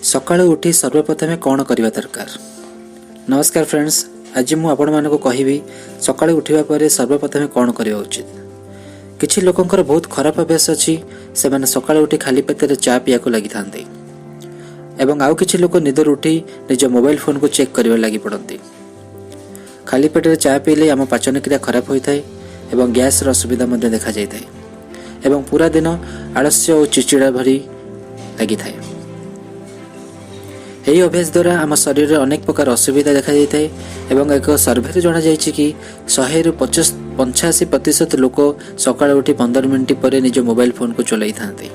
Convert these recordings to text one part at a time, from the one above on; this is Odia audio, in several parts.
ସକାଳୁ ଉଠି ସର୍ବପ୍ରଥମେ କ'ଣ କରିବା ଦରକାର? ନମସ୍କାର ଫ୍ରେଣ୍ଡସ୍, ଆଜି ମୁଁ ଆପଣମାନଙ୍କୁ କହିବି ସକାଳୁ ଉଠିବା ପରେ ସର୍ବପ୍ରଥମେ କ'ଣ କରିବା ଉଚିତ। କିଛି ଲୋକଙ୍କର ବହୁତ ଖରାପ ଅଭ୍ୟାସ ଅଛି। ସେମାନେ ସକାଳୁ ଉଠି ଖାଲି ପେଟରେ ଚା ପିଇବାକୁ ଲାଗିଥାନ୍ତି ଏବଂ ଆଉ କିଛି ଲୋକ ନିଦରୁ ଉଠି ନିଜ ମୋବାଇଲ ଫୋନକୁ ଚେକ୍ କରିବାରେ ଲାଗି ପଡ଼ନ୍ତି। ଖାଲି ପେଟରେ ଚା ପିଇଲେ ଆମ ପାଚନ କ୍ରିୟା ଖରାପ ହୋଇଥାଏ ଏବଂ ଗ୍ୟାସ୍ର ଅସୁବିଧା ମଧ୍ୟ ଦେଖାଯାଇଥାଏ ଏବଂ ପୁରା ଦିନ ଆଳସ୍ୟ ଓ ଚିଡ଼ଚିଡ଼ା ଭରି ଲାଗିଥାଏ। ଏହି ଅଭ୍ୟାସ ଦ୍ୱାରା ଆମ ଶରୀରରେ ଅନେକ ପ୍ରକାର ଅସୁବିଧା ଦେଖାଯାଇଥାଏ ଏବଂ ଏକ ସର୍ଭେରେ ଜଣାଯାଇଛି କି 100ରୁ 85% ଲୋକ ସକାଳୁ ଉଠି 15 ମିନିଟ୍ ପରେ ନିଜ ମୋବାଇଲ ଫୋନକୁ ଚଲାଇଥାନ୍ତି।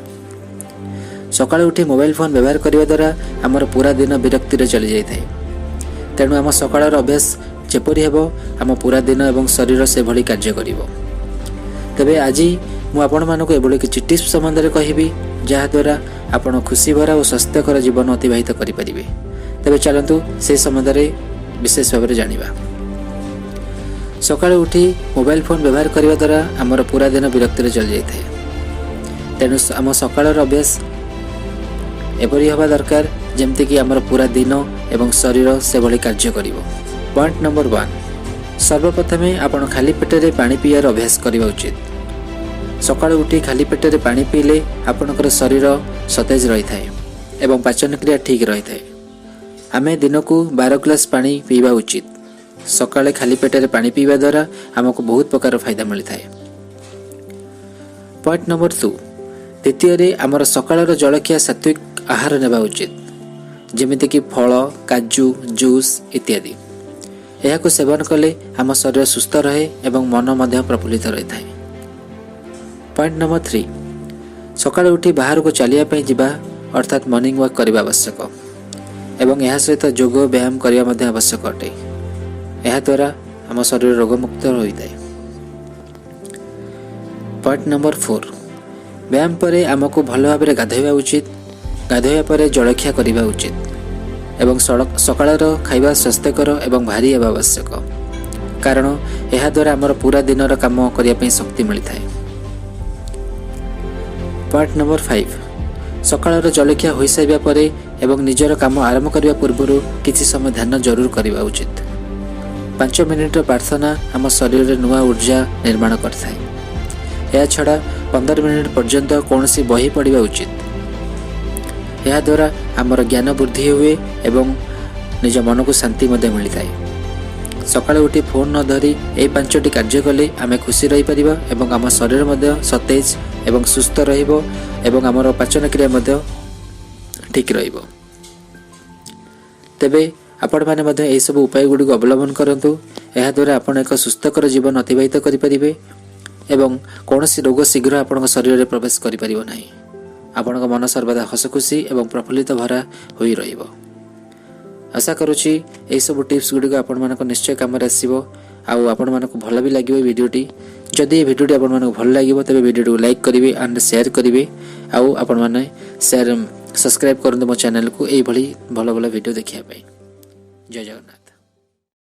ସକାଳୁ ଉଠି ମୋବାଇଲ ଫୋନ୍ ବ୍ୟବହାର କରିବା ଦ୍ୱାରା ଆମର ପୁରା ଦିନ ବିରକ୍ତିରେ ଚାଲିଯାଇଥାଏ। ତେଣୁ ଆମ ସକାଳର ଅଭ୍ୟାସ ଯେପରି ହେବ, ଆମ ପୁରା ଦିନ ଏବଂ ଶରୀର ସେଭଳି କାର୍ଯ୍ୟ କରିବ। ତେବେ ଆଜି ମୁଁ ଆପଣମାନଙ୍କୁ ଏଭଳି କିଛି ଟିପ୍ସ ସମ୍ବନ୍ଧରେ କହିବି, ଯାହାଦ୍ୱାରା ଆପଣ ଖୁସି ଭରା ଓ ସ୍ୱାସ୍ଥ୍ୟକର ଜୀବନ ଅତିବାହିତ କରିପାରିବେ। ତେବେ ଚାଲନ୍ତୁ, ସେ ସମ୍ବନ୍ଧରେ ବିଶେଷ ଭାବରେ ଜାଣିବା। ସକାଳୁ ଉଠି ମୋବାଇଲ ଫୋନ୍ ବ୍ୟବହାର କରିବା ଦ୍ୱାରା ଆମର ପୁରା ଦିନ ବିରକ୍ତିରେ ଚାଲିଯାଇଥାଏ। ତେଣୁ ଆମ ସକାଳର ଅଭ୍ୟାସ ଏପରି ହେବା ଦରକାର, ଯେମିତିକି ଆମର ପୁରା ଦିନ ଏବଂ ଶରୀର ସେଭଳି କାର୍ଯ୍ୟ କରିବ। ପଏଣ୍ଟ ନମ୍ବର 1, ସର୍ବପ୍ରଥମେ ଆପଣ ଖାଲି ପେଟରେ ପାଣି ପିଇବାର ଅଭ୍ୟାସ କରିବା ଉଚିତ। ସକାଳୁ ଉଠି ଖାଲି ପେଟରେ ପାଣି ପିଇଲେ ଆପଣଙ୍କର ଶରୀର ସତେଜ ରହିଥାଏ ଏବଂ ପାଚନ କ୍ରିୟା ଠିକ୍ ରହିଥାଏ। ଆମେ ଦିନକୁ 12 ଗ୍ଲାସ୍ ପାଣି ପିଇବା ଉଚିତ। ସକାଳେ ଖାଲି ପେଟରେ ପାଣି ପିଇବା ଦ୍ୱାରା ଆମକୁ ବହୁତ ପ୍ରକାର ଫାଇଦା ମିଳିଥାଏ। ପଏଣ୍ଟ ନମ୍ବର 2, ଦ୍ୱିତୀୟରେ ଆମର ସକାଳର ଜଳଖିଆ ସାତ୍ୱିକ ଆହାର ନେବା ଉଚିତ, ଯେମିତିକି ଫଳ, କାଜୁ, ଜୁସ୍ ଇତ୍ୟାଦି। ଏହାକୁ ସେବନ କଲେ ଆମ ଶରୀର ସୁସ୍ଥ ରହେ ଏବଂ ମନ ମଧ୍ୟ ପ୍ରଫୁଲ୍ଲିତ ରହିଥାଏ। ପଏଣ୍ଟ ନମ୍ବର 3, ସକାଳୁ ଉଠି ବାହାରକୁ ଚାଲିବା ପାଇଁ ଯିବା, ଅର୍ଥାତ୍ ମର୍ଣ୍ଣିଂ ୱାକ୍ କରିବା ଆବଶ୍ୟକ ଏବଂ ଏହା ସହିତ ଯୋଗ ବ୍ୟାୟାମ କରିବା ମଧ୍ୟ ଆବଶ୍ୟକ ଅଟେ। ଏହାଦ୍ୱାରା ଆମ ଶରୀର ରୋଗମୁକ୍ତ ହୋଇଥାଏ। ପଏଣ୍ଟ ନମ୍ବର 4, ବ୍ୟାୟାମ ପରେ ଆମକୁ ଭଲ ଭାବରେ ଗାଧୋଇବା ଉଚିତ। ଗାଧୋଇବା ପରେ ଜଳଖିଆ କରିବା ଉଚିତ ଏବଂ ସକାଳର ଖାଇବା ସ୍ୱାସ୍ଥ୍ୟକର ଏବଂ ଭାରି ହେବା ଆବଶ୍ୟକ, କାରଣ ଏହାଦ୍ୱାରା ଆମର ପୁରା ଦିନର କାମ କରିବା ପାଇଁ ଶକ୍ତି ମିଳିଥାଏ। ପଏଣ୍ଟ ନମ୍ବର 5, ସକାଳର ଜଳଖିଆ ହୋଇସାରିବା ପରେ ଏବଂ ନିଜର କାମ ଆରମ୍ଭ କରିବା ପୂର୍ବରୁ କିଛି ସମୟ ଧ୍ୟାନ ଜରୁର କରିବା ଉଚିତ। 5 ମିନିଟର ପ୍ରାର୍ଥନା ଆମ ଶରୀରରେ ନୂଆ ଉର୍ଜା ନିର୍ମାଣ କରିଥାଏ। ଏହାଛଡ଼ା 15 ମିନିଟ୍ ପର୍ଯ୍ୟନ୍ତ କୌଣସି ବହି ପଢ଼ିବା ଉଚିତ। ଏହାଦ୍ୱାରା ଆମର ଜ୍ଞାନ ବୃଦ୍ଧି ହୁଏ ଏବଂ ନିଜ ମନକୁ ଶାନ୍ତି ମଧ୍ୟ ମିଳିଥାଏ। ସକାଳୁ ଉଠି ଫୋନ୍ ନ ଧରି ଏହି ପାଞ୍ଚଟି କାର୍ଯ୍ୟ କଲେ ଆମେ ଖୁସି ରହିପାରିବା ଏବଂ ଆମ ଶରୀର ମଧ୍ୟ ସତେଜ ଏବଂ ସୁସ୍ଥ ରହିବ ଏବଂ ଆମର ପାଚନ କ୍ରିୟା ମଧ୍ୟ ଠିକ୍ ରହିବ। ତେବେ ଆପଣମାନେ ମଧ୍ୟ ଏହିସବୁ ଉପାୟ ଗୁଡ଼ିକୁ ଅବଲମ୍ବନ କରନ୍ତୁ। ଏହାଦ୍ୱାରା ଆପଣ ଏକ ସୁସ୍ଥକର ଜୀବନ ଅତିବାହିତ କରିପାରିବେ ଏବଂ କୌଣସି ରୋଗ ଶୀଘ୍ର ଆପଣଙ୍କ ଶରୀରରେ ପ୍ରବେଶ କରିପାରିବ ନାହିଁ। ଆପଣଙ୍କ ମନ ସର୍ବଦା ହସଖୁସି ଏବଂ ପ୍ରଫୁଲ୍ଲିତ ଭରା ହୋଇ ରହିବ। ଆଶା କରୁଛି ଏହିସବୁ ଟିପ୍ସ ଗୁଡ଼ିକ ଆପଣମାନଙ୍କ ନିଶ୍ଚୟ କାମରେ ଆସିବ ଆଉ ଆପଣମାନଙ୍କୁ ଭଲ ବି ଲାଗିବ ଏ ଭିଡ଼ିଓଟି। ଯଦି ଏ ଭିଡ଼ିଓଟି ଆପଣମାନଙ୍କୁ ଭଲ ଲାଗିବ, ତେବେ ଭିଡ଼ିଓଟିକୁ ଲାଇକ୍ କରିବେ ଆଣ୍ଡ ସେୟାର କରିବେ। ଆଉ ଆପଣମାନେ ସେୟାର ସବସ୍କ୍ରାଇବ୍ କରନ୍ତୁ ମୋ ଚ୍ୟାନେଲକୁ ଏଇଭଳି ଭଲ ଭଲ ଭିଡ଼ିଓ ଦେଖିବା ପାଇଁ। ଜୟ ଜଗନ୍ନାଥ।